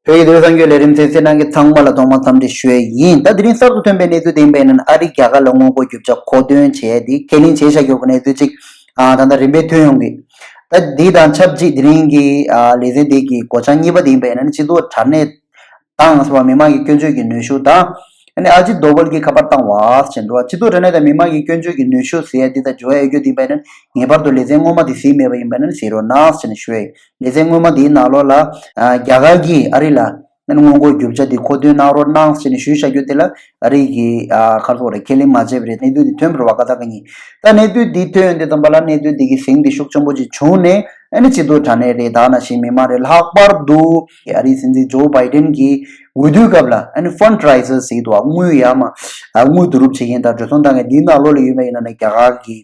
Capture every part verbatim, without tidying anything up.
བོད་ཀྱི་དུས་གསར་འགྱུར་ལས་རིམ་གསན་གཟིགས་གནང་མཁན་ཚང་མ་ལ་ཐོག་མར་འཚམས་འདྲི་ཞུ་ཡས་ཡིན། ད་དེ་རིང་གསར་དུ་ཐོན་པའི་གནས་ཚུལ་དེ་ཡིན་པ་ཡིན་ན། ཨ་རིས་རྒྱ་གར་ལ་སྔོན་འགོག་རྒྱུ་ཆ་མཁོ་འདོན་བྱས་ཏེ་ཁས་ལེན་བྱས་བཞག་ཡོད་པའི་གནས་ཚུལ་ཅིག་ཨ་ད་ལྟ་རིམ་པས་ཐོན་ཡོང་གི། ད་འདི་དང་ཆབས་ཅིག་དེ་རིང་གི་ཨ་ལེ་ཚན་འདི་གི་སྒོ་བྱང་གཉིས་པ་དེ་ཡིན་པ་ཡིན་ན། སྤྱི་ཚོགས་དྲ་གནས་དང་སོགས་པ་མི་མང་གི་སྐྱོན་བརྗོད་ཀྱི་ནུས་ཤུགས་དང་། ཨ་ནི་ཨ་ཇིད་དོ་བལ་གྱིས་ཁ་པར་བཏང་བ་ཟེར་འགྲོ་བ། སྤྱི་ཚོགས་དྲ་གནས་དང་མི་མང་གི་སྐྱོན་བརྗོད་ཀྱི་ནུས་ཤུགས་ཟེར་ཡ་འདི་དང་འབྲེལ་བ་ཡོད་རྒྱུ་དེ་ཡིན་པ་ཡིན་ན། ངེས་པར་དུ་ལེ་ཚན་སྔོན་མ་དེ་གཟིགས་མེད་པ་ཡིན་པ་ཡིན་ན་གཟིགས་རོགས་གནང་ཟེར་ནས་ཞུ་ཡ་ཡིན། ལེ་ཚན་སྔོན་མ་དེའི་ནང་ལོགས་ལ་ཨ་རྒྱ་གར་གྱིས་ཨ་རི་ལ་སྔོན་འགོག་རྒྱུ་ཆ་དེ་མཁོ་འདོན་གནང་རོགས་གནང་ཟེར་ནས་ཞུས་བཞག་རྒྱུ་དེ་ལ་ཨ་རི་གིས་ཨ་ག་རེ་ཟེར་དགོས་རེད། ཁས་ལེན་མ་བྱས་པ་རེད། གནས་ཚུལ་དེ་ཐོན་པ་རེད་བ། ཁ་ས་ཁ་ཉིན་ད་གནས་ཚུལ་དེ་ཐོན་ཡོང་དུས་ཙམ་པ་ལ་གནས་ཚུལ་དེ་གི་ཟིང་དེ་ཤུགས་ཆེན་པོ་ཅིག་བྱུང་ནས། ཨ་ནི་སྤྱི་ཚོགས་དྲ་གནས་རེད། ད་ནང་བཞིན་མི་མང་རེད། ལྷག་པར་དུ་ཨ་རིའི་སྲིད་འཛིན་ཇོ་བྷའི་ཌེན་གྱིས་འོས་བསྡུའི་སྐབས་ལ་ཨ་ནི་ཕན་ཌ་རེ་ཛར་ཟེར་གྱི་འདུག་བ། དངུལ་ཡར་མར་ཨ་དངུལ་བསྡུ་རུབ་བྱེད་མཁན་དང་འགྲོ་སོང་བཏང་མཁན་འདིའི་ནང་ལོགས་ལ་ཡོད་པ་ཡིན་ན་ནི་རྒྱ་གར་གྱི་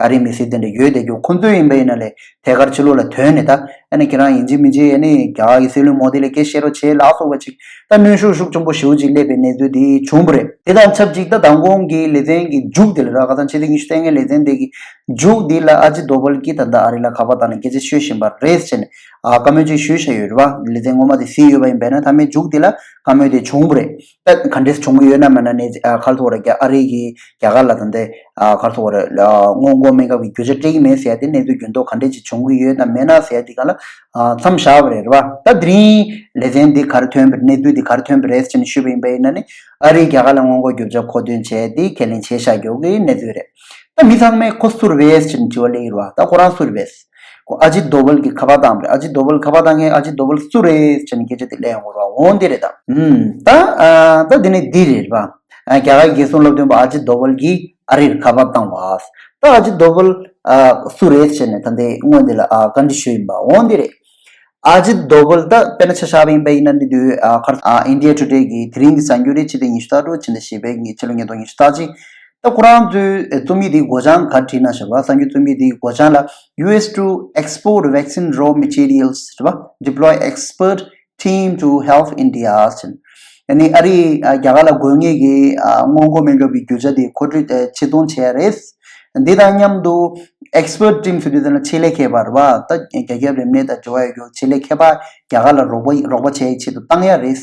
ཨ་རིའི་མི་སེར་དེ་འདྲ་ཡོད་བསྡད་རྒྱུ། ཁོང་ཚོ་ཡིན་པ་ཡིན་ན་ལས་ཐད་ཀར་ཕྱི་ལོགས་ལ་ཐོན་ནས། ད་ཨ་ནི་ཁྱེད་རང་ཡིན་གཅིག་མིན་གཅིག་ཨ་ནི་རྒྱ་གར་གྱི་སྲིད་བློན་མོ་དི་ལ་སྐད་བཤད་རོགས་བྱེད་ལ་སོགས་པ་ཅིག་ད་གནོན་ཤུགས་ཤུགས་ཆེན་པོ་ཞེ་པོ་ཅིག་སླེབས་པའི་གནས་ཚུལ་དེ་བྱུང་བ་རེད། དེ་དང་ཆབས་ཅིག་ད་མདང་དགོང་གི་ལེ་ཚན་གྱི་མཇུག་དེ་ལ་ར། ཁ་སང་ཕྱི་ཚེས་ཉི་ཤུ་རྩ་ལྔའི་ལེ་ཚན་དེ་གི་མཇུག་འདི་ལ་ཨ་ཇིད་དོ་བལ་གྱིས་ད་ལྟ་ཨ་རི་ལ་ཁ་པར་བཏང་ནས་སྐད་ཆ་ཤོད་བཞིན་པ་རེད་ཟེར་ནས་ཨ་བཀའ་མོལ་ཅིག་ཞུས་བཞག་ཡོད་རེད་བ། ལེ་ཚན་སྔོན་མ་དེ་གཟིགས་ཡོད་པ་ཡིན་པས་ན་མཐའ་མའི་མཇུག་དེ་ལ་བཀའ་མོལ་དེ་བྱུང་བ་རེད། ད་ག་འདྲས་བྱུང་གི་ཡོད་ན་མེད་ན་ནས་ཨ་ག་རེ་ཟེར་དགོས་རེད། རྒྱ་ཨ་རི་གིས་རྒྱ་གར་ལ་ད་ལྟ་ཨ་ག་རེ་ཟེར་དགོས་རེད། ཨ་སྔོན་འགོག་སྨན་ཁབ་ཀྱི་རྒྱུ་ཆ་སྤྲད་ཀྱི་མེད་ཟེར་ཡ་དེ་གནས་ཚུལ་འགྱུར་ལྡོག་ག་འདྲས་ཅིག་བྱུང་གི་ཡོད་ན་མེད་ན་ཟེར་ཡ་དེ་ག་ལ་ཨ་མཚམས་བཞག་པ་རེད། རེད་བ། ད་དེ་རིང་ལེ་ཚན་འདི་ག་རེ་ཐོན་པ་རེད། གནས་ཚུལ་འདི་ག་རེ་ཐོན་པ་རེད་ཟེར་ནས་ཞུས་པ་ཡིན་པ་ཡིན་ན་ནི། ཨ་རིས་རྒྱ་གར་ལ་སྔོན་འགོག་རྒྱུ་ཆ་མཁོ་འདོན་བྱས་ཏེ་ཁས་ལེན་བྱས་བཞག་རྒྱུ་གི་གནས་ཚུལ་རེད། ད་མི་ཚང་མས་ཁོ་སུ་རེད་པས་ཟེར་ནས་དྲི་བ་སླེབས་ཀྱི་རེད་བ། ད་ཁོ་རང་སུ་རེད་པས། ཁོ་ཨ་ཇིད་དོ་བལ་གྱིས་ཁ་པར་བཏང་བ་རེད། ཨ་ཇིད་དོ་བལ་ཁ་པར་བཏང་མཁན་ཨ་ཇིད་དོ་བལ་སུ་རེད་ཟེར་ནས་སྐད་ཆ་དེ་སླེབས་ཡོང་གི་རེད་བ། འོང་དེ་རེད་ད། ཨུམ། ད་ཨ་ད་དེ་ནས་འདི་རེད་བ། ཨ་རྒྱ་གར་རྒྱལ་སྲུང་སློབ་སྟོན་པ་ཨ་ཇིད་དོ་བལ་གྱིས་ཨ་རིར་ཁ་པར་བཏང་བ། ད་ཨ་ཇིད་དོ་བལ་ཨ་སུ་རེད་ཟེར་ནས་ད་ལྟའི་སྔོན་འདི་ལ་ཨ་བཀའ་འདྲི་ཞུས་ཡིན་པ། འོང་འདི་རེད། ཨ་ཇིད་དོ་བལ་ད་དཔེར་ན་ཆ་བཞག་པ་ཡིན་པ་ཡིན་ན་འདི་དུས་ཨ་ཁར་ཨ་India Today གི་དེ་རིང་གི་གསར་འགྱུར་རེད། ཕྱི་ཚེས་ཉི་ཤུ་རྩ་དྲུག་ཕྱི་ཟླ་བཞི་པའི་ཉིན་ཕྱི་ལོ་ཉིས་སྟོང་ཉི་ཤུ་རྩ་གཅིག་ད་ཁོ་རང་ཚོའི་རྩོམ་ཡིག་འདིའི་སྒོ་བྱང་ག་རེ་བྲིས་ན་ཞེས་པ། གསར་འགྱུར་རྩོམ་ཡིག་འདིའི་སྒོ་བྱང་ལ། Us to export vaccine raw materials རེད་པ། Deploy expert team to help India ཟེར། ཨ་ནི་ཨ་རིས་ཨ་རྒྱ་གར་ལ་དགོས་ངེས་ཀྱི་ཨ་སྔོན་འགོག་སྨན་ཁབ་ཀྱི་རྒྱུ་ཆ་དེ་མཁོ་སྤྲོད་ཨ་ཕྱིར་ཚོང་བྱས་རེད། འདི་དང་མཉམ་དུ་expert team ཟེར་དུས་ཙམ་ལ་ཆེད་ལས་མཁས་པ་རེད་པ། ད་རྒྱ་ཁྱབ་རིམས་ནད་དང་འབྲེལ་བ་ཡོད་རྒྱུ་ཆེད་ལས་མཁས་པ་རྒྱ་གར་ལ་རོགས་པ་རོགས་པ་བྱེད་ཡའི་ཆེད་དུ་བཏང་ཡ་རེད།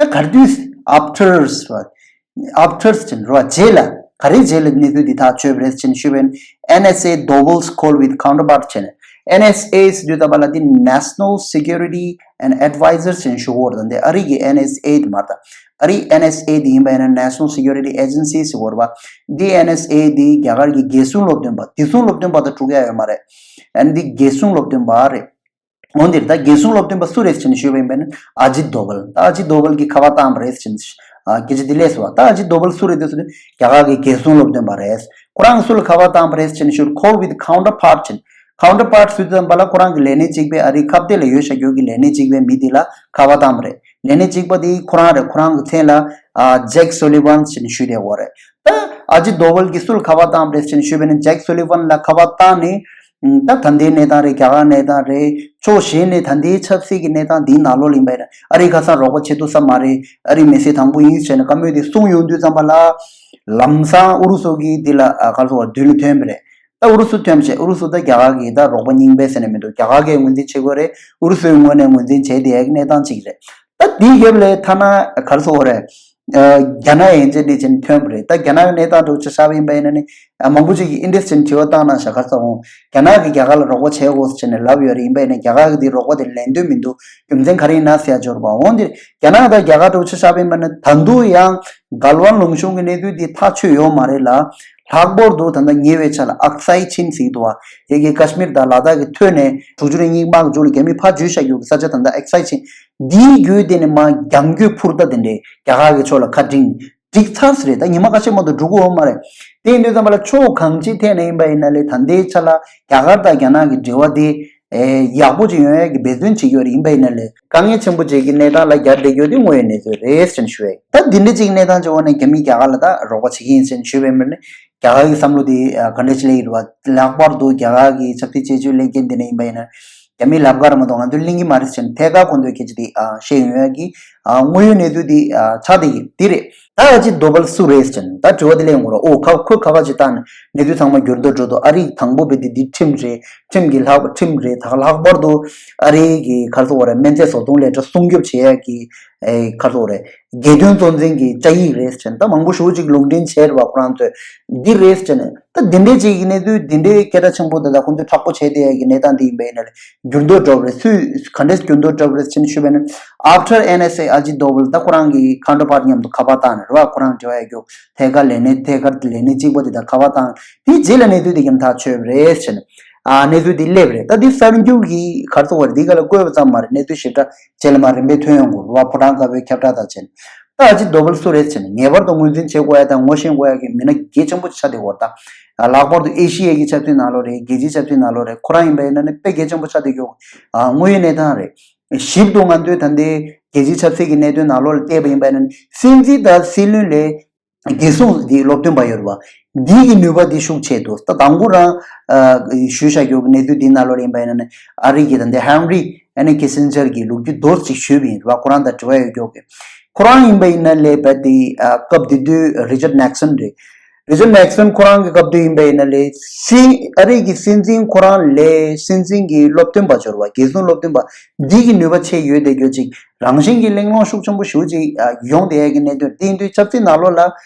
ད་ག་དུས་after ཟེར་བ། After ཟེར་འགྲོ་བ་རྗེས་ལ། ག་རེ་རྗེས་ལ་གནས་ཚུལ་འདི་ཐག་ཆོད་པ་རེད་ཟེར་ནས་ཞུས་པ་ཡིན། N S A doubles call with counterpart བྱས་ནས། N S A ཟེར་དུས་ད་པ་ལ་འདི་National Security and Advisor ཟེར་ནས་ཞུ་གི་ཡོད་རེད། ད་འདི་ཨ་རི་གི་N S A དེ་མ་རེད་ད། ཨ་རི་N S A དེ་ཡིན་པ་ཡིན་ན་National Security Agency ཟེར་གི་ཡོད་རེད་པ། འདི་N S A དེ་རྒྱ་གར་གྱི་རྒྱལ་སྲུང་སློབ་སྟོན་པ། བདེ་སྲུང་སློབ་སྟོན་པ་དང་འཁྲུག་ཡ་ཡོད་མ་རེད། ཨ་ནི་འདི་རྒྱལ་སྲུང་སློབ་སྟོན་པ་རེད། འོན་ཏེ་ད་རྒྱལ་སྲུང་སློབ་སྟོན་པ་སུ་རེད་ཟེར་ནས་ཞུས་པ་ཡིན་པ་ཡིན་ན་ཨ་ཇིད་དོ་བལ། ད་ཨ་ཇིད་དོ་བལ་གྱིས་ཁ་པར་བཏང་བ་རེད་ཟེར་ནས་ཨ་སྐད་ཆ་འདི་སླེབས་སོང་བ། ད་ཨ་ཇིད་དོ་བལ་སུ་རེད་འདུག་ཟེར་དུས་རྒྱ་གར་གྱི་རྒྱལ་སྲུང་སློབ་སྟོན་པ་རེད། ཁོ་རང་སུ་ལ་ཁ་པར་བཏང་བ་རེད་ཟེར་ནས་ཞུས། Call with counterpart ཟེར། Counterpart ཟེར་དུས་ཙམ་པ་ལ་ཁོ་རང་གི་ལས་སྣེ་གཅིག་པའི་ཨ་རིའི་ཁ་གཏད་ལ་ཡོད་བཞག་རྒྱུ་གི་ལས་སྣེ་གཅིག་པའི་མི་དེ་ལ་ཁ་པར་བཏང་བ་རེད། ལས་སྣེ་གཅིག་པ་དེ་ཁོ་རང་རེད། ཁོ་རང་གི་མཚན་ལ་ཨ་Jack Sullivan ཟེར་ནས་ཞུས་བསྡད་ཡོད་རེད། ད་ཨ་ཇིད་དོ་བལ་གྱིས་སུ་ལ་ཁ་པར་བཏང་བ་རེད་ཟེར་ནས་ཞུས་པ་ཡིན་ན་Jack Sullivan ལ་ཁ་པར་བཏང་ནས། ད་ད་ལྟའི་གནས་སྟངས་རེད། རྒྱ་གར་གནས་སྟངས་རེད། ཕྱོགས་གཞན་ནས་ད་ལྟའི་ཆབ་སྲིད་ཀྱི་གནས་སྟངས་འདིའི་ནང་ལོགས་ལ་ཡིན་པ་ཡིན་ན་ཨ་རིས་ཁ་སང་རོགས་པ་བྱེད་ཐུབ་ས་མ་རེད། ཨ་རིའི་མི་སེར་དང་པོ་ཡིན་ཟེར་ནས་བཀའ་མོལ་དེ་གསུངས་ཡོང་དུས་ཙམ་པ་ལ། ལམ་སང་ཨུ་རུ་སུ་གིས་འདི་ལ་ཨ་ག་རེ་ཟེར་དགོས་རེད། མདུན་ལ་ཐོན་པ་རེད། ད་ཨུ་རུ་སུ་ཐོན་བྱས་ཨུ་རུ་སུ་ད་རྒྱ་གར་གྱི་ད་རོགས་པ་རྙིང་པ་ཟེར་ནས་མི་འདུག་རྒྱ་གར་གྱིས་ངོས་འཛིན་བྱེད་དགོས་རེད། ཨུ་རུ་སུའི་ངོས་ནས་ངོས་འཛིན་བྱས་བསྡད་ཡག་གི་གནས་སྟངས་ཅིག་རེད། ད་དེའི་རྒྱབ་ལ་ཐ་ན་ག་རེ་ཟེར་དགོས་རེད། ཨ་རྒྱ་ནག་ཡན་ཆད་འདི་བཞིན་ཐོན་པ་རེད། ད་རྒྱ་ནག་གི་གནས་སྟངས་འདྲ་བོ་ཆ་བཞག་པ་ཡིན་པ་ཡིན་ན་ནི། ཨ་མང་པོ་ཅིག་གིས་འདི་འདྲས་ཟེར་ནས་དྲི་བ་བཏང་གནང་ཤག་ག་རེ་ཟེར་འོང་། རྒྱ་ནག་གིས་རྒྱ་གར་ལ་རོགས་པ་བྱེད་དགོས་ཟེར་ནས་ལབ་ཡོད་རེད། ཡིན་པ་ཡིན་ན་རྒྱ་གར་གྱིས་འདི་རོགས་པ་དེ་ལེན་འདོད་མི་འདུག་རྒྱུ་མཚན་ག་རེ་ཡིན་ན་ཟེར་ཡ་འབྱོར་བ། འོན་ཏེ་རྒྱ་ནག་དང་རྒྱ་གར་འདྲ་བོ་ཆ་བཞག་པ་ཡིན་པ་ཡིན་ན་ད་དུང་ཡང་གལ་ཝན་ལུང་གཤོང་གི་གནས་ཚུལ་འདི་ཐག་ཆོད་ཡོད་མ་རེད་ལ། ལྷག་པར་དུ་ད་ལྟ་ཉེ་བའི་ཆར་ལ་ཨག་སའི་ཆིན་ཟེར་གྱི་འདུག་བ། ཡ་གི་ཀ་ཤི་མིར་དང་ལ་དྭགས་ཀྱི་ཐོག་ནས་དྲུག་ཅུ་རེ་གཉིས་དམག་མཇུག་ལ་རྒྱ་མིས་ཕར་འཇུས་བཞག་ཡོད་ཀྱི་ས་ཆ་ད་ལྟ་ཨག་སའི་ཆིན། འདིའི་བརྒྱུད་དེ་ནས་མར་རྒྱང་སྐྱོད་འཕུར་མདའ་དེ་འདྲས་རྒྱ་གར་གྱི་ཕྱོགས་ལ་ཁ་བསྒྲིགས། འགྲིག་ཚར་ཟེར་རེད། ད་ཉི་མ་ཁ་ཤས་མ་གཏོགས་འགྲོ་གི་ཡོད་མ་རེད། དེ་ཡིན་དུས་ཙམ་པ་ལ་ཕྱོགས་གང་ཅིའི་ཐད་ནས་ཡིན་པ་ཡིན་ན་ལས་ད་ལྟའི་ཆ་ལ་རྒྱ་གར་དང་རྒྱ་ནག་གི་འབྲེལ་བ་དེ་ཨེ་ཡག་པོ་ཅིག་ཡོང་ཡ་གི་འབད་བརྩོན་བྱེད་ཀྱི་ཡོད་རེད། ཡིན་པ་ཡིན་ན་ལས་དཀའ་ངལ་ཆེན་པོ་ཅིག་གི་གནས་སྟངས་ལ་རྒྱ་སླེབས་ཡོད་དེ་དངོས་ཡོད་གནས་ཚུལ་རེད་ཟེར་ནས་ཞུ་ཡ་ཡིན། ད་འདི་འདྲ་ཅིག་གི་གནས་སྟངས་ཅིག་འོག་ནས་རྒྱ་མིས་རྒྱ་གར་ལ་ད་རོགས་པ་བྱེད་ཀྱི་ཡིན་ཟེར་ནས་ཞུས་པ་ཡིན་པ་ནི་རྒྱ་གར་གྱི་བསམ་བློ་དེ་ཨ་ག་འདྲ་ཅིག་སླེབས་ཀྱི་རེད་བ། ལྷག་པར་དུ་རྒྱ་གར་གྱི་ཆབ་སྲིད་དཔྱད་བརྗོད་ལས་འགན་དེ་ནས་ཡིན་པ་ཡིན་ན། རྒྱ་མིས་ལབ་ག་ར་མ་གཏོགས་ང་ཚོས་གླེང་གི་མ་རེད་ཟེར་ནས་ཐད་ཀར་ཁོང་ཚོས་སྐད་ཆ་དེ་ཨ་བཤད་ཡོང་ཡ་གི་ ཨ་དངོས་ཡོད་གནས་ཚུལ་འདི་ཨ་ཆགས་བསྡད་ཀྱི་འདི་རེད། ད་ཨ་ཅི་རྡོ་སྦལ་སུ་རེད་ཟེར་ནས་ད་དྲི་བ་འདི་སླེབས་ཡོང་གི་རེད། ཨོ་ཁ་ཁོས་ཁ་ཁ་ཅིག་བཏང་ནས་གནས་ཚུལ་ཚང་མ་འགྱུར་ལྡོག་འགྲོ་འདུག་ཨ་རི་དང་པོ་བས་འདི་འདི་ཁྲིམས་རེད། ཁྲིམས་ཀྱི་ལྷག་ཁྲིམས་རེད། ད་ལྷག་པར་དུ་ཨ་རི་གི་ག་རེ་ཟེར་དགོས་རེད། སྨན་རྫས་བཟོ་ཚོང་ལས་གྲྭ་སྲུང་སྐྱོབ་བྱེད་ཡག་གི་ཨེ་ག་རེ་ཟེར་དགོས་རེད། དགེ་འདུན་གཙོ་འཛིན་གྱི་བཅའ་ཡིག་རེད་ཟེར་ནས་ད་མང་པོ་ཞེ་པོ་ཅིག་ལུང་འདྲེན་བྱས་རེད་པ། ཁོ་རང་ཚོས་འདི་རེད་ཟེར་ནས་ད་འདི་འདྲའི་ཅིག་གི་གནས་ཚུལ་འདི་འདྲའི་སྐད་གྲགས་ཆེན་པོ་དེ་དག་ཁོ་ཚོས་མཁྲེགས་པོ་བྱས་བསྡད་ཡག་གི་གནས་སྟངས་འདི་ཡིན་པ་ཡིན་ན་ལས་འགྱུར་ལྡོག་འགྲོ་བ་རེད། སུས་ག་འདྲས་འགྱུར་ལྡོག་འགྲོ་བ་རེད་ཟེར་ནས་ཞུས་པ་ཡིན་ན། After N S A Ajit Doval ད་ཁོ་རང་གི་counterpart མཉམ་དུ་ཁ་པར་བཏང་ནས་རེད་པ། ཁོ་རང་འབྲེལ་བ་ཡོད་རྒྱུ་ཐད་ཀར་ལས་སྣེ་ཐད་ཀར་ལས་སྣེ་གཅིག་པ་དེ་དང་ཁ་པར་བཏང་། དེའི་རྗེས་ལ་གནས་ཚུལ་དེ་རྒྱ་མཐའ་ཆོད་པ་རེད་ཟེར་ནས་ཨ་གནས་ཚུལ་དེ་སླེབས་རེད། ད་འདི་གསར་འགྱུར་གྱི་ག་རེ་ཟེར་དགོས་རེད། འདི་ག་ལ་བཀོད་པ་ཙམ་མ་རེད། གནས་ཚུལ་ཞིབ་ཕྲ་རྗེས་ལ་མར་རིམ་པས་ཐོན་ཡོང་གི་རེད་པ། ཕོ་བྲང་དཀར་པོའི་ཁྱབ་བསྒྲགས་དང་བཅས་ནས། ད་ཨ་ཅི་རྡོ་སྦལ་སུ་རེད་ཟེར་ནས་ངེས་པར་དུ་ངོས་འཛིན་བྱེད་དགོས་ཡ་དང་ངོ་ཤེས་དགོས་ཡ་གི་མི་སྣ་གལ་ཆེན་པོ་ཆགས་བསྡད་ཡོད་རེད། ད་ལྷག་པར་དུ་ཨེ་ཤི་ཡའི་གི་ཆབ་སྲིད་ནང་ལོགས་རེད། རྒྱལ་སྤྱིའི་ཆབ་སྲིད་ནང་ལོགས་རེད། ཁོ་རང་ཡིན་པ་ཡིན་ན་ནི་དཔེ་གལ་ཆེན་པོ་ཆགས་བསྡད་ཡོད། ཨ་དངོས་ཡོད་གནས་སྟངས་རེད། ཞིབ་ཏུ་ང་ཚོའི་ད་ལྟའི་རྒྱལ་སྤྱིའི་ཆབ་སྲིད་ཀྱི་གནད་དོན་ནང་ལོགས་ལ་བལྟས་པ་ཡིན་པ་ཡིན་ན་ནི་སྲིད་འཛིན་དང་སྲིད་བློན་ལས་རྒྱལ་སྲུང་འདི་སློབ་སྟོན་པ་ཡོད་རེད་པ། འདི་གི་ནུས་པ་འདི་ཤུགས་ཆེ་འདུག་ད་དང་པོ་རང་ཨ་ཞུས་བཞག་རྒྱུ་གི་གནས་ཚུལ་འདི་ནང་ལོགས་ཡིན་པ་ཡིན་ན་ནི་ཨ་རི་གི་ད་ལྟའི་ཧན་རི་ཨ་ནི་ཀི་སིན་ཇར་གྱི་ལོ་རྒྱུས་མདོར་ཅིག་ཞུས་པ་ཡིན་རེད་པ། ཁོ་རང་དང་འབྲེལ་བ་ཡོད་རྒྱུ་གི། ཁོ་རང་ཡིན་པ་ཡིན་ན་ལས་པ་དེ་ཨ་སྐབས་དེ་དུས་རི་ཅར་ནེག་སོན་རེད། རི་ཅར་ནེག་སོན་ཁོ་རང་གི་སྐབས་དུས་ཡིན་པ་ཡིན་ན་ལས་སྲིད་ཨ་རི་གི་སྲིད་འཛིན་ཁོ་རང་ལས་སྲིད་འཛིན་གྱི་སློབ་སྟོན་པ་འབྱོར་བ་རྒྱལ་སྲུང་སློབ་སྟོན་པ་འདི་གི་ནུས་པ་ཆེ་ཡོད་བསྡད་རྒྱུ་ཅིག་རང་བཞིན་གྱི་གླེང་སློང་ཤུགས་ཆེན་པོ་ཞེ་པོ་ཅིག་ཡོང་བསྡད་ཡ་གི་གནད་དོན་དེ་ཡིན་དུས་ཆབ་སྲིད་ནང་ལོགས་ལ་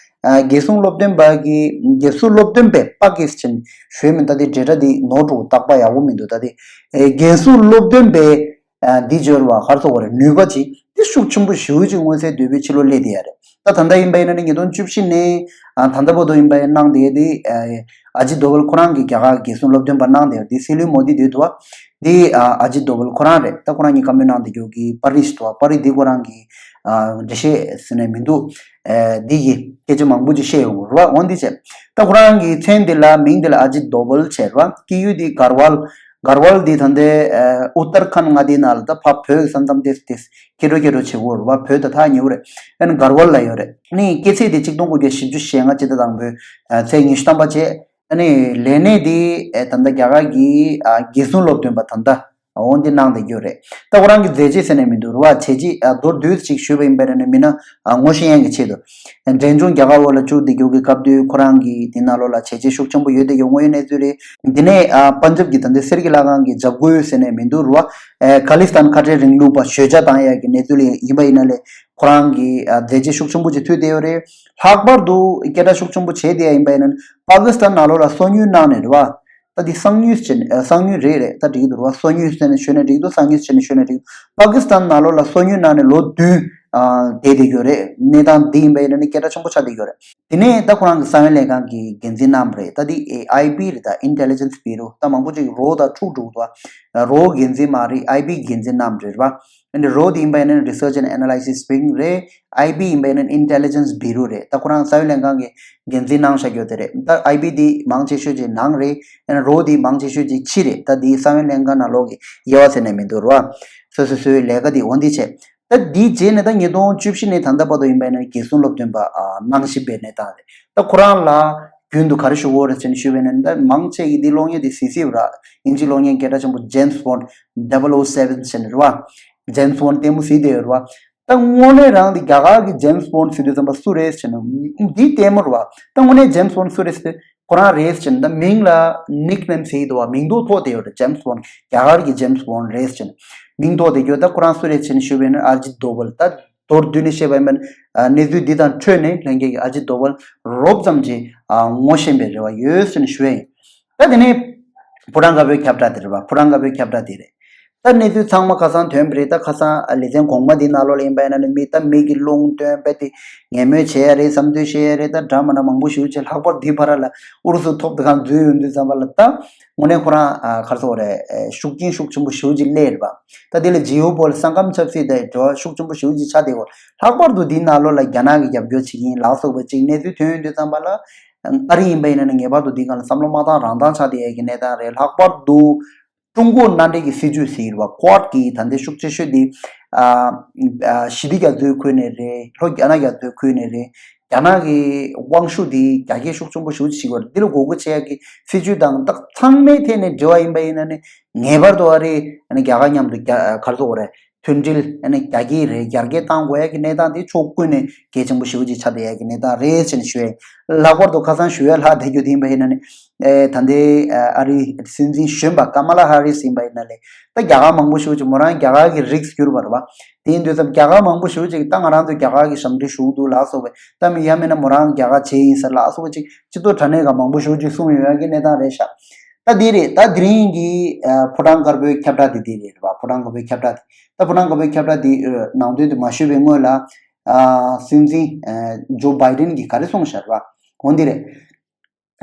ཨ་རྒྱལ་སྲུང་སློབ་སྟོན་པ་གི་རྒྱལ་སྲུང་སློབ་སྟོན་པས་པ་ཀི་སི་ཐན་ཞུས་མིན་ད་དེ་འབྲེལ་སྒྲ་དེ་ནོར་འགྲོ་རྟག་པ་ཡག་པོ་མི་འདུག་ད་དེ་ཨེ་རྒྱལ་སྲུང་སློབ་སྟོན་པས་ཨ་འདི་འབྱོར་བ་ག་རེ་ཟེར་དགོས་རེད། ནུས་པ་ཅིག་དེ་ཤུགས་ཆེན་པོ་ཞེ་པོ་ཅིག་མངོན་གསལ་དོད་པོའི་ཕྱི་ལོགས་སླེབས་བསྡད་ཡ་རེད། ད་ད་ལྟ་ཡིན་པ་ཡིན་ན་ནི་ཉིས་སྟོང་བཅུ་བཞི་ནས་ཨ་ད་ལྟ་བར་དུ་ཡིན་པ་ཡིན་གནང་བསྡད་ཡ་དེ་ཨ་ཨ་ཇིད་དོ་ཝལ་ཁོ་རང་གི་རྒྱ་གར་རྒྱལ་སྲུང་སློབ་སྟོན་པ་གནང་བསྡད་ཡ་དེ་སྲིད་བློན་མོ་དི་དེ་འདུག་བ། དེ་ཨ་ཨ་ཇིད་དོ་ཝལ་ཁོ་རང་རེད། ད་ཁོ་རང་གཉིས་བཀའ་མོལ་གནང་བསྡད་རྒྱུ་གི་པ་རི་ཞིག་འདུག་བ། པ་རི་དེ་ཁོ་རང་གི་ཨ་འགྲེལ་བཤད་ཟེར་ནས་མི་འདུག་ཨ་འདི་གི་སྐད་ཆ་མང་པོ་ཅིག་བཤད་ཡོང་གི་རེད་བ། འོན་ཏེ་བྱས་ད་ཁོ་རང་གི་མཚན་འདི་ལ་མིང་འདི་ལ་ཨ་ཇིད་དོ་ཝལ་བྱས་རེད་བ། སྐྱེས་ཡུལ་འདི་གར་ཝལ། གར་ཝལ་འདི་ད་ལྟའི་ཨ་ཨུ་ཏར་ཁན་མངའ་སྡེའི་ནང་ལ་ད་ཕ་བོད་ས་མཚམས་ཏེས་ཏེས་ཀེ་འགྲོ་ཀེ་འགྲོ་བྱེད་དགོས་རེད་བ། བོད་ད་ཐག་ཉེ་བོ་རེད། ཨ་ནི་གར་ཝལ་ལ་ཡོད་རེད། ཨ་ནི་སྐྱེས་ཚེས་དེ་གཅིག་སྟོང་དགུ་བརྒྱ་བཞི་བཅུ་ཞེ་ལྔ་སྤྱི་ཟླ་དང་པོའི་ཨ་ཚེས་ཉི་ཤུ་ཐམ་པ་བྱས། ཨ་ནི་ལས་གནས་དེ་ཨ་ད་ལྟ་རྒྱ་གར་གྱི་ཨ་རྒྱལ་སྲུང་སློབ་སྟོན་པ་ད་ལྟ་འོ་འདི་གནང་བསྡད་རྒྱུ་རེད། ད་ཁོ་རང་གི་མཛད་རྗེས་ཟེར་ནས་མི་འདུག་རེད་བ། བྱས་རྗེས་ཨ་མདོར་བསྡུས་ཅིག་ཞུས་པ་ཡིན་པ་ཡིན་ན་མི་སྣ་ཨ་ངོ་ཤེས་ཡག་གི་ཆེད་དུ། འབྲས་ལྗོངས་རྒྱ་གར་འོག་ལ་བཅུག་བསྡད་རྒྱུ་གི་སྐབས་དུས་ཁོ་རང་གི་དེ་ནང་ལོགས་ལ་བྱས་རྗེས་ཤུགས་ཆེན་པོ་ཡོད་བསྡད་རྒྱུ་དངོས་ཡོད་གནས་ཚུལ་རེད། འདི་ནས་ཨ་པན་ཇབ་ཀྱི་ད་ལྟའི་སེར་གྱི་ལྷ་ཁང་གི་འཇབ་རྒོལ་ཟེར་ནས་མི་འདུག་རེད་བ། ཨ་ཁ་ལི་སི་ཐན་ཁ་བྲལ་རིང་ལུགས་པ་ཞོད་འཇགས་བཏང་ཡག་གི་གནས་ཚུལ་ཡིན་པ་ཡིན་ན་ལས་ཁོ་རང་གི་ཨ་མཛད་རྗེས་ཤུགས་ཆེན་པོ་ཅིག་ཐོན་བསྡད་ཡོད་རེད། ལྷག་པར་དུ་སྐད་གྲགས་ཤུགས་ཆེན་པོ་བྱས་བསྡད་ཡ་ཡིན་པ་ཡིན་ན་པ་ཀི་སི་ཐན་ནང་ལོགས་ལ་སོ་ཉུལ་གནང་ནས་རེད་བ། ད་འདི་གསང་ཉུལ་བྱས་ནས་ཨ་གསང་ཉུལ་རེད་རེད། ད་འགྲིག་གི་འདུག་རེད་བ། སོ་ཉུལ་བྱས་ནས་ཞུས་ན་འགྲིག་གི་འདུག་གསང་ཉུལ་བྱས་ནས་ཞུས་ན་འགྲིག་གི་འདུག་པ་ཀི་སི་ཐན་ནང་ལོགས་ལ་སོ་ཉུལ་གནང་ནས་ལོ་བདུན་ཨ་བསྡད་བསྡད་ཡོད་རེད། གནས་སྟངས་འདི་ཡིན་པ་ཡིན་ན་ནི་སྐད་གྲགས་ཆེན་པོ་ཆགས་བསྡད་ཡོད་རེད། དེ་ནས་ད་ཁོ་རང་གི་གསང་བའི་ལས་ཁང་གི་འགན་འཛིན་གནང་བ་རེད། ད་འདི་ཨེ་ཨའི་བི་རེད། ད་Intelligence Bureau ད་མང་པོ་ཅིག་རོ་དང་འཁྲུག་འགྲོ་འདུག་བ། རོ་འགན་འཛིན་མ་རེད། ཨའི་བི་འགན་འཛིན་གནང་བ་རེད་བ། ཨ་ནི་རོ་དེ་ཡིན་པ་ཡིན་ན་Research and Analysis Wing རེད། ཨའི་བི་ཡིན་པ་ཡིན་ན་Intelligence Bureau རེད། ད་ཁོ་རང་གསང་བའི་ལས་ཁང་གི་འགན་འཛིན་གནང་བཞག་རྒྱུ་དེ་རེད། ད་ཨའི་བི་དེ་མང་ཆེ་ཤོས་ཀྱི་ནང་རེད། ཨ་ནི་རོ་དེ་མང་ཆེ་ཤོས་ཀྱི་ཕྱི་རེད། ད་དེ་གསང་བའི་ལས་ཁང་ནང་ལོགས་ཀྱི་དབྱེ་བ་ཟེར་ནས་མི་འདུག་རེད་བ། སོ་སོ་སོའི་ལས་ཀ་དེ་འོ་འདི་བྱས། ད་དེའི་རྗེས་ནས་ད་ཉིས་སྟོང་བཅུ་བཞི་ནས་ད་ལྟ་བར་དུ་ཡིན་པ་ཡིན་ན་རྒྱལ་སྲུང་སློབ་སྟོན་པ་ཨ་གནང་བཞིན་པའི་གནས་སྟངས་རེད། ད་ཁོ་རང་ལ་རྒྱུན་དུ་ག་རེ་ཞུ་དགོས་རེད་ཟེར་ནས་ཞུས་པ་ཡིན་ན། ད་མང་ཆེ་གིས་འདི་གློག་བརྙན་དེ་གཟིགས་གཟིགས་ར། དབྱིན་ཇི་གློག་བརྙན་སྐད་གྲགས་ཆེན་པོ་James Bond double oh seven ཟེར་ནས་རེད་བ། James Bond ལྟད་མོ་གཟིགས་བསྡད་ཡོད་རེད་བ། ད་དངོས་གནས་རང་འདི་རྒྱ་གར་གྱི་James Bond ཟེར་དུས་ཙམ་པ་སུ་རེད་ཟེར་ན་འདི་ལྟད་མོ་རེད་བ། ད་དངོས་གནས་James Bond སུ་རེད་ཟེར་དུས་ཁོ་རང་རེད་ཟེར་ན། ད་མིང་ལ་nickname ཟེར་གྱི་འདུག་བ། མིང་ཐོགས་བསྡད་ཡོད་རེད། James Bond རྒྱ་གར་གྱི་James Bond རེད་ཟེར་ན། མིང་ཐོགས་བསྡད་ཡོད། ད་ཁོ་རང་སུ་རེད་ཟེར་ནས་ཞུས་པ་ཡིན་ན་ཨ་ཇིད་དོ་ཝལ། ད་མདོར་བསྡུས་ནས་བཤད་པ་ཡིན་ན་གནས་ཚུལ་འདི་དང་འཕྲོས་ནས་ལྷན་རྒྱས་ཀྱིས་ཨ་ཇིད་དོ་ཝལ་རོབ་ཙམ་གྱིས་ངོ་ཤེས་པའི་རེ་བ་ཡོད་ཟེར་ནས་ཞུ་ཡ་ཡིན། ད་དེ་ནས་ཕོ་བྲང་དཀར་པོའི་ཁྱབ་བསྒྲགས་དེ་རེད་བ། ཕོ་བྲང་དཀར་པོའི་ཁྱབ་བསྒྲགས་དེ་རེད། ད་གནས་ཚུལ་ཚང་མ་ཁ་སང་ཐོན་པ་རེད། ད་ཁ་སང་ལེ་ཚན་གོང་མ་དེའི་ནང་ལོགས་ལ་ཡིན་པ་ཡིན་ན་ནི་མི་ད་མི་གི་ལུང་སྟོན་པ་དེ་ངན་སྨོད་བྱེད་ཡ་རེད། བསམ་ཚུལ་བཤད་ཡ་རེད། ད་འདྲ་མི་འདྲ་མང་པོ་ཞེ་པོ་ཅིག་ལྷག་པར་དེའི་བར་ལ་ཨུ་རུ་སུ་ཐོབ་ཐང་འཛུལ་ཡོང་དུས་ཙམ་པ་ལ་ད་དངོས་གནས་ཁོ་རང་ག་རེ་ཟེར་དགོས་རེད། ཤུགས་རྐྱེན་ཤུགས་ཆེན་པོ་ཞེ་པོ་ཅིག་སླེབས་རེད་པ། ད་དེ་ལ་ཇི་ཨོ་པོ་ལི་ས་ཁམས་ཆབ་སྲིད་དང་འབྲེལ་བ་ཤུགས་ཆེན་པོ་ཞེ་པོ་ཅིག་ཆགས་བསྡད་ཡོད། ལྷག་པར་དུ་དེའི་ནང་ལོགས་ལ་རྒྱ་ནག་གིས་རྒྱབ་སྐྱོར་བྱེད་ཀྱི་ཡིན་ལབ་སོགས་པ་ཅིག་གནས་ཚུལ་ཐོན་ཡོང་དུས་ཙམ་པ་ལ་ཨ་རི་ཡིན་པ་ཡིན་ན་ནི་ངེས་པར་དུ་དེའི་སྒང་ལ་བསམ་བློ་མ་བཏང་རང་བཏང་ཆགས་བསྡད་ཡ་གི་གནས་སྟངས་རེད། ལྷག་པར་དུ་ཀྲུང་གོ་མནའ་འབྲེལ་གྱི་སྲིད་ཇུས་ཟེར་བ་Quad གི་ད་ལྟའི་ཤུགས་ཆེ་ཤོས་དེ་ཨ་ཨ་ཞི་བདེ་རྒྱ་མཚོའི་ཁུལ་ནས་རེད། ལྷོ་རྒྱ་ནག་རྒྱ་མཚོའི་ཁུལ་ནས་རེད། རྒྱ་ནག་གི་དབང་ཤུགས་དེ་རྒྱ་སྐྱེད་ཤུགས་ཆེན་པོ་ཞེ་པོ་ཅིག་བྱེད་ཀྱི་ཡོད་རེད། འདི་ལ་འགོག་རྒོལ་བྱེད་ཡག་གི་སྲིད་ཇུས་དང་ད་ཚང་མའི་ཐད་ནས་འབྲེལ་བ་ཡིན་པ་ཡིན་ན་ནི་ངེས་པར་དུ་ཨ་རི་ཨ་ནི་རྒྱ་གར་མཉམ་དུ་རྒྱ་ག་རེ་ཟེར་དགོས་རེད། མཐུན་སྒྲིལ་ཨ་ནི་རྒྱ་སྐྱེད་རེད། ཡར་རྒྱས་གཏང་དགོས་ཡ་གི་གནས་སྟངས་དེ་ཕྱོགས་ཀུན་ནས་གལ་ཆེན་པོ་ཞེ་པོ་ཅིག་ཆགས་བསྡད་ཡ་གི་གནས་སྟངས་རེད་ཅེས་ནས་ཞུ་ཡ་ཡིན། ལྷག་པར་དུ་ཁ་སང་ཞུ་ཡ་ལྷག་བསྡད་རྒྱུ་དེ་ཡིན་པ་ཡིན་ན་ནི། ཨེ་ད་ལྟའི་ཨ་རིའི་སྲིད་འཛིན་གཞོན་པ་ཀ་མ་ལ་ཧ་རིས་ཡིན་པ་ཡིན་ན་ལས། ད་རྒྱ་གར་མང་པོ་ཞེ་པོ་ཅིག་མོ་རང་རྒྱ་གར་གི་རིགས་གྱུར་པ་རེད་པ། དེ་ཡིན་དུས་ཙམ་རྒྱ་གར་མང་པོ་ཞེ་པོ་ཅིག་ད་ང་རང་ཚོ་རྒྱ་གར་གི་ཞབས་འདྲེན་ཞུ་གི་འདུག་ལ་སོགས་པའི་ད་མི་ཡ་མིན་ན་མོ་རང་རྒྱ་གར་བྱས་ཡིན་ཟེར་ལ་སོགས་པ་ཅིག་སྤྱི་ཚོགས་དྲ་གནས་ཀ་མང་པོ་ཞེ་པོ་ཅིག་གསུངས་ཡོད་ཡ་གི་གནས་སྟངས་རེད་ཤག་ད་འདི་རེད། ད་དེ་རིང་གི་ཨ་ཕོ་བྲང་དཀར་པོའི་ཁྱབ་བསྒྲགས་དེ་འདི་རེད་རེད་པ། ཕོ་བྲང་དཀར་པོའི་ཁྱབ་བསྒྲགས་དེ། ད་ཕོ་བྲང་དཀར་པོའི་ཁྱབ་བསྒྲགས་དེ་ཨ་ནང་དོན་དེ་མ་ཞུས་པའི་སྔོན་ལ། ཨ་སྲིད་འཛིན་ཨ་ཇོ་བྷའི་ཌེན་གྱིས་ག་རེ་གསུངས་ཤག་རེད་པ། འོ་འདི་རེད།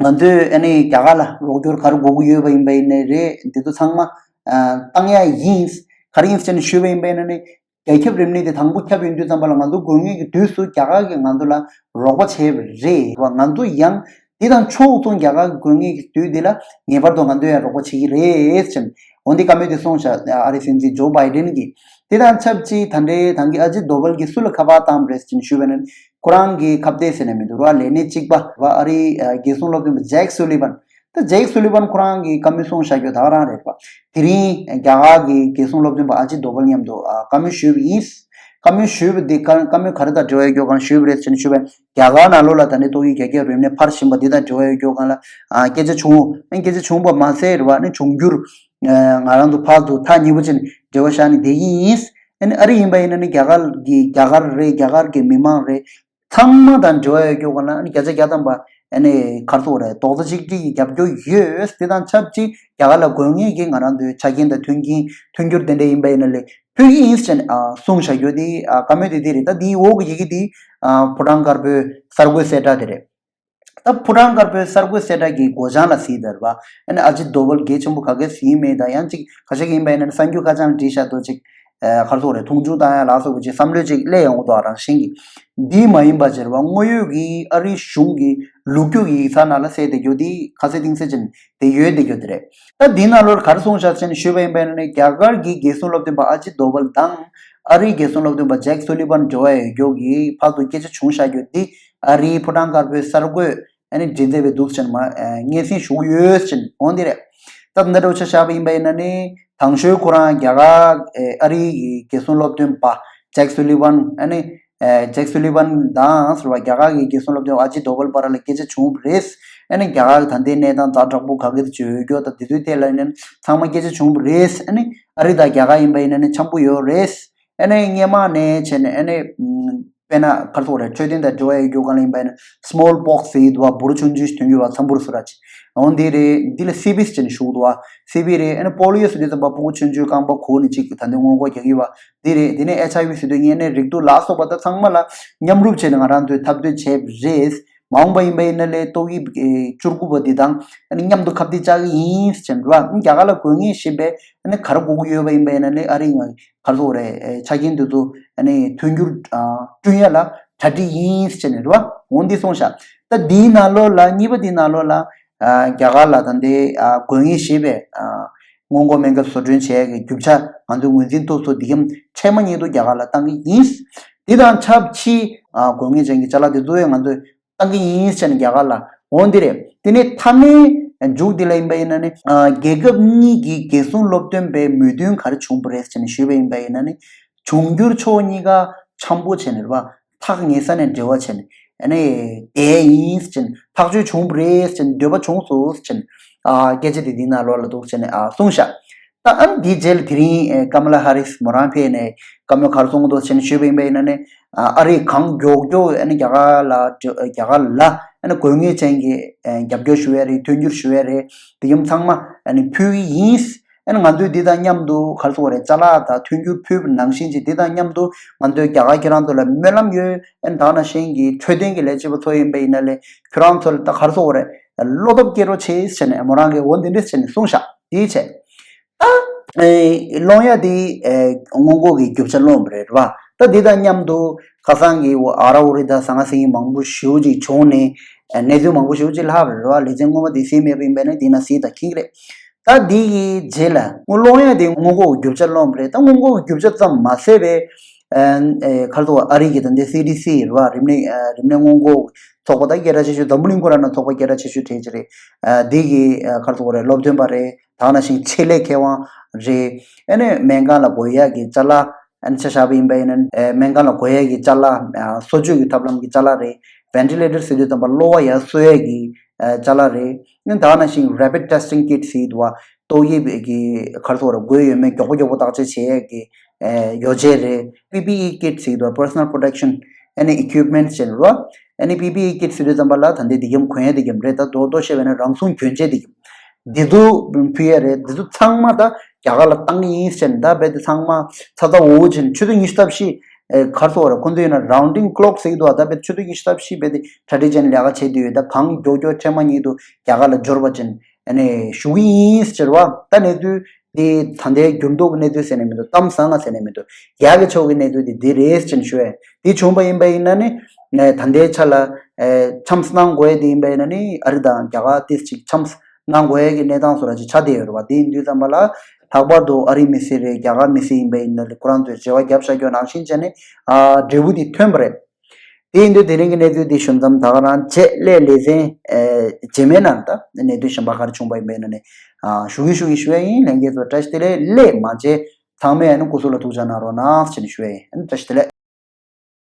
ང་ཚོས་ཨ་ནི་རྒྱ་གར་ལ་རོགས་སྐྱོར་ག་རེ་དགོས་ཀྱི་ཡོད་པ་ཡིན་པ་ཡིན་ནའི་རེད། འདི་ཚོ་ཚང་མ་ཨ་བཏང་ཡ་ཡིན། ག་རེ་ཡིན་ཟེར་ནས་ཞུས་པ་ཡིན་པ་ཡིན་ན་ནི། རྒྱ་ཁྱབ་རིམས་ནད་དེ་དང་པོ་ཁྱབ་ཡོང་དུས་ཙམ་པ་ལ་ང་ཚོ་དགོས་ངེས་ཀྱི་དུས་སུ་རྒྱ་གར་གྱིས་ང་ཚོ་ལ་རོགས་པ་བྱས་པ་རེད་བ། ང་ཚོ་ཡང་འདི་དང་ཕྱོགས་མཚུངས་རྒྱ་གར་གྱི་དགོས་ངེས་ཀྱི་དུས་འདི་ལ་ངེས་པར་དུ་ང་ཚོ་ཡང་རོགས་པ་བྱེད་ཀྱི་རེད་ཅེས། འོ་འདི་བཀའ་མོལ་དེ་གསུངས་ཤག་ཨ་རིའི་སྲིད་འཛིན་ཇོ་བྷའི་ཌེན་གྱིས། དེ་དང་ཆབས་ཅིག་ད་ལྟའི་ད་གིན་ཨ་ཇིད་དོ་བལ་གྱིས་སུ་ལ་ཁ་པར་བཏང་པ་རེད་ཅེས་ཞུས་པ་ན། ཁོ་རང་གི་ཁ་གཏད་ཟེར་ནས་མི་འདུག་ར། ལས་སྣེ་གཅིག་པ་ར། ཨ་རིའི་ཨ་རྒྱལ་སྲུང་སློབ་སྟོན་པ་ཇེག་སུ་ལི་ཝན། ད་ཇེག་སུ་ལི་ཝན་ཁོ་རང་གིས་བཀའ་མོལ་གསུངས་བཞག་རྒྱུ་ད་ག་རང་རེད་པ། དེ་རིང་རྒྱ་གར་གྱི་རྒྱལ་སྲུང་སློབ་སྟོན་པ་ཨ་ཇིད་དོ་བལ་མཉམ་དུ་ཨ་བཀའ་མོལ་ཞུས་པ་ཡིན། བཀའ་མོལ་ཞུས་པ་འདི་བཀའ་བཀའ་མོལ་ག་རེ་དང་འབྲེལ་བ་ཡོད་རྒྱུ་གང་ཞུས་པ་རེད་ཟེར་ནས་ཞུས་པ་ཡིན། རྒྱ་གར་ནང་ལོགས་ལ་ད་ནི་ཏོག་དབྱིབས་རྒྱ་ཁྱབ་རིམས་ནད་འཕར་བཞིན་པ་འདི་དང་འབྲེལ་བ་ཡོད་རྒྱུ་གང་ལ་ཨ་སྐད་ཆ་བྱུང་། ཨ་སྐད་ཆ་བྱུང་པ་མ་ཟད་རེད་པ། ཨ་ནི་འབྱུང་འགྱུར་ཨ་ང་རང་ཚོ་ཕར་ཚུར་ཐག་ཉེ་པོ་བྱས་ནས་འབྲེལ་བ་བཞག་ནས་བསྡད་ཀྱི་ཡིན། ཨ་ནི་ཨ་རི་ཡིན་པ་ཡིན་ན་ནི་རྒྱ་གར་གྱི་རྒྱ་གར་རེད། རྒྱ་གར་གྱི་མི་མང་རེད། ཚང་མ་དང་འབྲེལ་བ་ཡོད་རྒྱུ་གང་ལ་ཨ་ནི་བརྒྱ་ཆ་བརྒྱ་ཐམ་པ་ཨ་ནི་ག་རེ་ཟེར་དགོས་རེད། རྡོག་རྩ་གཅིག་སྒྲིལ་གྱིས་རྒྱབ་སྐྱོར་ཡོད། དེ་དང་ཆབས་ཅིག་རྒྱ་གར་ལ་དགོས་ངེས་ཀྱི་ང་རང་ཚོའི་ཆ་རྐྱེན་དང་མཐུན་རྐྱེན་མཐུན་འགྱུར་དེ་འདྲ་ཡིན་པ་ཡིན་ན་ལས་ཕུལ་གྱི་ཡིན་ཟེར་ནས་ཨ་གསུངས་བཞག་རྒྱུ་དེ་ཨ་བཀའ་མོལ་དེ་དེ་རེད། ད་དེའི་འོག་གི་ཡི་གེ་དེ་ཨ་ཕོ་བྲང་དཀར་པོའི་གསར་འགོད་གསལ་བསྒྲགས་དེ་རེད། ད་ཕོ་བྲང་དཀར་པོའི་གསར་འགོད་གསལ་བསྒྲགས་ཀྱི་སྒོ་བྱང་ལ་གཟིགས་དང་རེད་པ། ཨ་ནི་ཨ་ཇིད་དོ་བལ་གལ་ཆེན་པོ་ག་གེ་གཟིགས་མེད་དང་། ཡང་ཅིག་ཁ་ཤས་ཀྱིས་ཡིན་པ་ཡིན་ན་གསར་འགྱུར་ཁ་བྱང་བྲིས་བཞག་འདུག་ཅིག་ཨ་ག་རེ་ཟེར་དགོས་རེད། མཐོང་ཆུང་བཏང་ཡ་ལ་སོགས་པ་ཅིག་བསམ་བློ་ཅིག་སླེབས་ཡོང་གི་འདུག་རང་བཞིན་གྱིས། འདི་མ་ཡིན་པ་ཅིག་རེད་པ། དངོས་ཡོད་ཀྱི་ཨ་རིའི་གཞུང་གི་ལོ་རྒྱུས་ཀྱི་ཡིག་ཚང་ནང་ལ་གསལ་བསྡད་རྒྱུ་དེ་ཁ་གསལ་གཏིང་གསལ་ཅིག་དེ་ཡོད་བསྡད་རྒྱུ་དེ་རེད། ད་འདི་ནང་ལོགས་ག་རེ་གསུངས་བཞག་ཟེར་ནས་ཞུས་པ་ཡིན་པ་ཡིན་ན་ནི། རྒྱ་གར་གྱི་རྒྱལ་སྲུང་སློབ་སྟོན་པ་ཨ་ཇིད་དོ་བལ་དང་ཨ་རིའི་རྒྱལ་སྲུང་སློབ་སྟོན་པ་ཇེག་སུ་ལི་ཝན་འབྲེལ་བ་ཡོད་རྒྱུ་གི་ཕར་ཚུར་སྐད་ཆ་བྱུང་བཞག་རྒྱུ་འདི་ཨ་རིའི་ཕོ་བྲང་དཀར་པོའི་གསར་འགོད་ཨ་ནི་མགྲིན་ཚབ་པས་འདུག་ཟེར་མ་ཨ་སྙན་སེང་ཞུ་གི་ཡོད་ཟེར་འོང་འདི་རེད། སྟབས་འདི་འདྲ་བོ་ཆ་བཞག་པ་ཡིན་པ་ཡིན་ན་ནི། དང་ཤོས་ཁོ་རང་རྒྱ་གར་ཨ་ཨ་རིའི་རྒྱལ་སྲུང་སློབ་སྟོན་པ་ཇེག་སུ་ལི་ཝན་ཨ་ནི་ཨ་ཇེག་སུ་ལི་ཝན་དང་ཟེར་བ་རྒྱ་གར་གྱི་རྒྱལ་སྲུང་སློབ་སྟོན་པ་ཨ་ཇིད་དོ་བལ་བར་ལ་སྐད་ཆ་བྱུང་བ་རེད། ཨ་ནི་རྒྱ་གར་གྱི་ད་ལྟའི་གནས་སྟངས་ཛ་དྲག་པོ་ག་གེ་ཅིག་ཡོད་རྒྱུ་དང་དེ་ཚོའི་ཐད་ལ་ཡིན་ན་ཚང་མ་སྐད་ཆ་བྱུང་བ་རེད། ཨ་ནི་ཨ་རི་དང་རྒྱ་གར་ཡིན་པ་ཡིན་ན་ནི་འཆམ་པོ་ཡོད་རེད། ཨ་ནི་སྔོན་མ་ནས་བྱས་ནས་ཨ་ནི་ཨམ་དཔེར་ན་ག་རེ་ཟེར་དགོས་རེད། འཕྲོད་བསྟེན་དང་འབྲེལ་བ་ཡོད་རྒྱུ་གང་ལ་ཡིན་པ་ཡིན་ན་སི་མོལ་པོག་སི་ཟེར་གྱི་འདུག་པ། འབུ་རུ་ཆུང་ཆུང་ཞིག་ཐོན་གྱི་ཡོད་པ། ཚམ་འབུ་རུ་ཟེར་ར་ཅིག་འོ་འདི་རེད། འདི་ལ་སི་བི་ཟེར་ནས་ཞུ་གི་འདུག་པ། སི་བི་རེད། ཨ་ནི་པོ་ལི་ཡོ་ཟེར་དུས་ཙམ་པ་ཕྲུ་གུ་ཆུང་ཆུང་རྐང་པ་གོག་ནས་ཅིག་ད་ལྟའི་སྔོན་འགོག་རྒྱག་གི་ཡོད་པ་འདི་རེད། དེ་ནས་ཨེཆ་ཨའི་ཝི་ཟེར་དུས་གཉན་ནད་རེག་དུག་ལ་སོགས་པ་ད་ཚང་མ་ལ་མཉམ་རུབ་བྱས་ནས་ང་རང་ཚོས་འཐབ་རྩོད་བྱས་པ་རེད། མ་འོངས་པ་ཡིན་པ་ཡིན་ན་ལས་ཏོག་དབྱིབས་ཨེ་བཅུ་དགུ་པ་འདི་དང་ཨ་ནི་མཉམ་དུ་ཁ་གཏད་བཅག་གི་ཡིན་ཟེར་ནས་རེད་པ། རྒྱ་གར་ལ་དགོས་ངེས་ཞེས་པའི་ཨ་ནི་ག་རེ་དགོས་ཀྱི་ཡོད་པ་ཡིན་པ་ཡིན་ན་ལས་ཨ་རི་ང་ག་རེ་ཟེར་དགོས་རེད། ཨེ་ཆ་རྐྱེན་འདི་ཚོ་ཨ་ནི་མཐུན་འགྱུར་ཨ་བསྐྲུན་ཡ་ལ་གྲ་སྒྲིག་ཡིན་ཟེར་ནས་རེད་པ། འོ་འདི་གསུངས་ཤག་ད་འདིའི་ནང་ལོགས་ལ་གཉིས་པ་འདིའི་ནང་ལོགས་ལ་ཨ་རྒྱ་གར་ལ་ད་ལྟའི་ཨ་དགོས་ངེས་ཞེས་པའི་ཨ་སྔོན་འགོག་སྨན་ཁབ་བཟོ་སྐྲུན་བྱེད་ཡ་གི་རྒྱུ་ཆ་ང་ཚོས་ངོས་འཛིན་ཐུབ་ཚོད་འདི་གམ་ཚད་མ་ཉིད་དུ་རྒྱ་གར་ལ་བཏང་གི་ཡིན། འདི་དང་ཆབས་ཅིག་ཨ་དགོས་ངེས་ཅན་གྱི་ཅ་ལག་འདི་ཚོ་ཡང་ང་ཚོས་བཏང་གི་ཡིན་ཟེར་ནས་རྒྱ་གར་ལ་འོ་འདི་རེད། དེ་ནས་མཐའ་མའི་མཇུག་འདི་ལ་ཡིན་པ་ཡིན་ན་ནི། ཨ་རྒྱལ་ཁབ་གཉིས་ཀྱི་རྒྱལ་སྲུང་སློབ་སྟོན་པའི་མོས་མཐུན་ག་རེ་བྱུང་བ་རེད་ཟེར་ནས་ཞུས་པ་ཡིན་པ་ཡིན་ན་ནི། འབྱུང་འགྱུར་ཕྱོགས་གཉིས་ཀ་འཆམ་པོ་བྱས་ནས་རེད་པ། ཐག་ཉེ་ས་ནས་འབྲེལ་བ་བྱས་ནས་ཨ་ནི་བསྡད་ཡིན་ཟེར་ནས་ཐག་གཅོད་བྱུང་བ་རེད་ཟེར་ནས་འདོད་པ་བྱུང་སོང་ཟེར་ནས་ཨ་སྐད་ཆ་དེ་འདི་ནང་ལོགས་ལ་འདུག་ཟེར་ནས་ཨ་གསུངས་ཤག་ད་ཨ་ནི་འདིའི་རྗེས་ལ་དེ་རིང་ཨེ་ཀ་མ་ལ་ཧ་རིས་མོ་རང་ཕེབས་ནས་བཀའ་མོལ་ག་རེ་གསུངས་འདུག་ཟེར་ནས་ཞུས་པ་ཡིན་པ་ཡིན་ན་ནི། ཨ་ཨ་རིས་གང་མགྱོགས་མགྱོགས་ཨ་ནི་རྒྱ་གར་ལ་རྒྱ་གར་ལ་ཨ་ནི་དགོས་ངེས་ཅན་གྱི་ཨེ་རྒྱབ་སྐྱོར་ཞུ་ཡ་རེད། མཐུན་འགྱུར་ཞུ་ཡ་རེད། དེ་ཡུམ་ཚང་མ་ཨ་ནི་ཕུལ་གྱི་ཡིན། ཨ་ནི་ང་ཚོས་འདི་དང་མཉམ་དུ་ག་རེ་ཟེར་དགོས་རེད། ཅ་ལག་དང་མཐུན་འགྱུར་ཕུལ་བ་ནང་བཞིན་གྱི་འདི་དང་མཉམ་དུ་ང་ཚོས་རྒྱ་གར་ཁྱེད་རང་ཚོ་ལ་སྨོན་ལམ་ཡོད། ཨ་ནི་ད་ག་ནང་བཞིན་གྱི་འཕྲོད་བསྟེན་གྱི་ལས་བྱེད་པ་ཚོ་ཡིན་པ་ཡིན་ན་ལས་ཁྱེད་རང་ཚོ་ལ་ད་ག་རེ་ཟེར་དགོས་རེད། བློ་སྟོབས་སྐྱེད་རོགས་བྱེད་ཟེར་ནས་མོ་རང་གིས་འོ་འདི་འདྲས་ཟེར་ནས་གསུངས་ཤག་དེའི་ཆེད། ད་ཨེ་སློང་ཡ་དེ་ཨེ་སྔོན་འགོག་གི་རྒྱུ་ཆ་སློང་བ་རེད་བ། ད་འདི་དང་མཉམ་དུ་ཁ་སང་གི་ཨ་ར་ཨུ་རི་དང་ཟང་ངེ་ཟིང་ངེ་མང་པོ་ཞེ་པོ་ཅིག་བྱུང་ནས་ཨེ་གནས་ཚུལ་མང་པོ་ཞེ་པོ་ཅིག་ལྷག་པ་རེད་བ། ལེ་ཚན་སྔོན་མ་དེ་གཟིགས་མེད་པ་ཡིན་པ་ན་དེ་ན་གཟིགས་དང་མཁྱེན་གྱི་རེད། ད་འདི་གི་རྗེས་ལ་སློང་ཡ་དེ་སྔོན་འགོག་གི་རྒྱུ་ཆ་སློང་བ་རེད། ད་སྔོན་འགོག་གི་རྒྱུ་ཆ་ཙམ་མ་ཟད་པའི་ཨེ་ཨེ་ག་རེ་ཟེར་དགོས། ཨ་རི་གི་ད་འདི་སི་ཌི་སི་རེད་བ། རིམས་ནད་ཨེ་རིམས་ནད་སྔོན་འགོག་ཚོགས་པ་ད་སྐད་གྲགས་ཆེ་ཤོས་འཛམ་བུ་གླིང་ཁོ་རང་ནང་ཚོགས་པ་སྐད་གྲགས་ཆེ་ཤོས་གྲས་ཅིག་རེད། ཨ་འདི་གི་ཨ་ག་རེ་ཟེར་དགོས་རེད། སློབ་སྟོན་པ་རེད། ད་ག་ནང་བཞིན་ཆེད་ལས་མཁས་དབང་རེད། ཨ་ནི་སྨན་ཁང་ལ་དགོས་ཡག་གི་ཅ་ལག་ ཨ་ནི་ཆ་བཞག་པ་ཡིན་པ་ཡིན་ན་ཨེ་སྨན་ཁང་ལ་འགོ་ཡས་ཀྱི་ཅ་ལག་ཨ་གསོ་བཅོས་ཀྱི་ཐབས་ལམ་གྱི་ཅ་ལག་རེད། བེན་ཊི་ལེ་ཊར་ཟེར་དུས་ཙམ་པ་གློ་བ་ཡར་གསོ་ཡས་ཀྱི་ཨ་ཅ་ལག་རེད། ཨ་ནི་ད་ག་ནང་བཞིན་rapid testing kit ཟེར་གྱི་འདུག་བ། ཏོག་དབྱིབས་ཀྱི་ག་རེ་ཟེར་དགོས་རེད། འགོས་ཡོད་མེད་མགྱོགས་པོ་མགྱོགས་པོ་བརྟག་དཔྱད་བྱེད་ཡས་ཀྱི་ཨེ་ཡོ་བྱད་རེད། པི་པི་ཨི་ཀིཊ་ཟེར་གྱི་འདུག་བ། Personal Protection ཨ་ནི་Equipment ཟེར་རོ། ཨ་ནི་པི་པི་ཨི་ཀིཊ་ཟེར་དུས་ཙམ་པ་ལ་ད་ལྟའི་འདི་གམ་གོན་ཡས་འདི་གམ་རེད། ད་རྡོ་རྡོ་བཤད་པ་ཡིན་ན་རང་སྲུང་གྱོན་ཆས་འདི་གམ། འདི་ཚོ་ཕུལ་ཡས་རེད། འདི་ཚོ་ཚང་མ་ད་རྒྱ་གར་ལ་བཏང་གི་ཡིན་ཟེར་ནས་ད་རྦད་དེ་ཚང་མ་ཚ་ཚ་འུར་འུར་བྱས་ནས་ཆུ་ཚོད་ཉི་ཤུ་རྩ་བཞི་ཨེ་ག་རེ་ཟེར་དགོས་རེད། ཁོང་ཚོ་ཡིན་ན་rounding clock ཟེར་གྱི་འདུག་བ། ད་རྦད་དེ་ཆུ་ཚོད་ཉི་ཤུ་རྩ་བཞི་རྦད་དེ་གྲ་སྒྲིག་བྱས་ནས་ལས་ཀ་བྱེད་བསྡད་ཡོད། ད་གང་མགྱོགས་མགྱོགས་འཕྲལ་མ་ཉིད་དུ་རྒྱ་གར་ལ་འབྱོར་བ་ཅིན་ཨ་ནི་ཞུ་གི་ཡིན་ཟེར་བ། ད་གནས་ཚུལ་འདི་ད་ལྟའི་འགྱུར་ལྡོག་གི་གནས་ཚུལ་ཟེར་ནས་མི་འདུག་གཏམ་བཟང་ང་ཟེར་ནས་མི་འདུག་རྒྱ་གི་ཕྱོགས་ཀྱི་གནས་ཚུལ་འདི་འདི་རེད་ཟེར་ནས་ཞུ་ཡས། འདི་བྱུང་པ་ཡིན་པ་ཡིན་ན་ནི་ནས་ད་ལྟའི་ཆ་ལ་ཨེ་འཆམས་གནང་དགོས་ཡས་འདི་ཡིན་པ་ཡིན་ན་ནི་ཨ་རི་དང་རྒྱ་གར་ཏིས་ཅིག་འཆམས་གནང་དགོས་ཡས་ཀྱི་གནས་སྟངས་སུ་ར་ཅིག་ཆགས་བསྡད་ཡོད་རེད་བ། འདི་ཡིན་དུས་ཙམ་པ་ལ་ལྷག་པར་དུ་ཨ་རི་མི་སེར་རེད། རྒྱ་གར་མི་སེར་ཡིན་པ་ཡིན་ན་ཁོ་རང་ཚོས་འབྲེལ་བ་རྒྱབ་བཞག་རྒྱུ་ནང་བཞིན་བྱས་ནས་ཨ་འབྲས་བུ་འདི་ཐོན་པ་རེད། དེ་ཡིན་དུས་དེ་རིང་གི་གནས་ཚུལ་འདི་ཞུ་མཚམས་ད་ག་རང་བྱས། སླད་ལེ་ཚན་ཨེ་རྗེས་མའི་ནང་ད་གནད་དོན་གཞན་པ་ག་རེ་བྱུང་པ་ཡིན་པ་ཡིན་ན་ནི་ཨ་ཞུ་གི་ཞུ་གི་ཞུ་ཡ་ཡིན། ལྷན་རྒྱས་ཚོ་བཀྲ་ཤིས་བདེ་ལེགས། སླད་མ་བྱས་ཚང་མས་ཨ་ནི་སྐུ་གཟུགས་ལ་ཐུགས་ཅག་གནང་རོགས་གནང་ཟེར་ནས་ཞུ་ཡ་ཡིན། ཨ་ནི་བཀྲ་ཤིས་བདེ་ལེགས།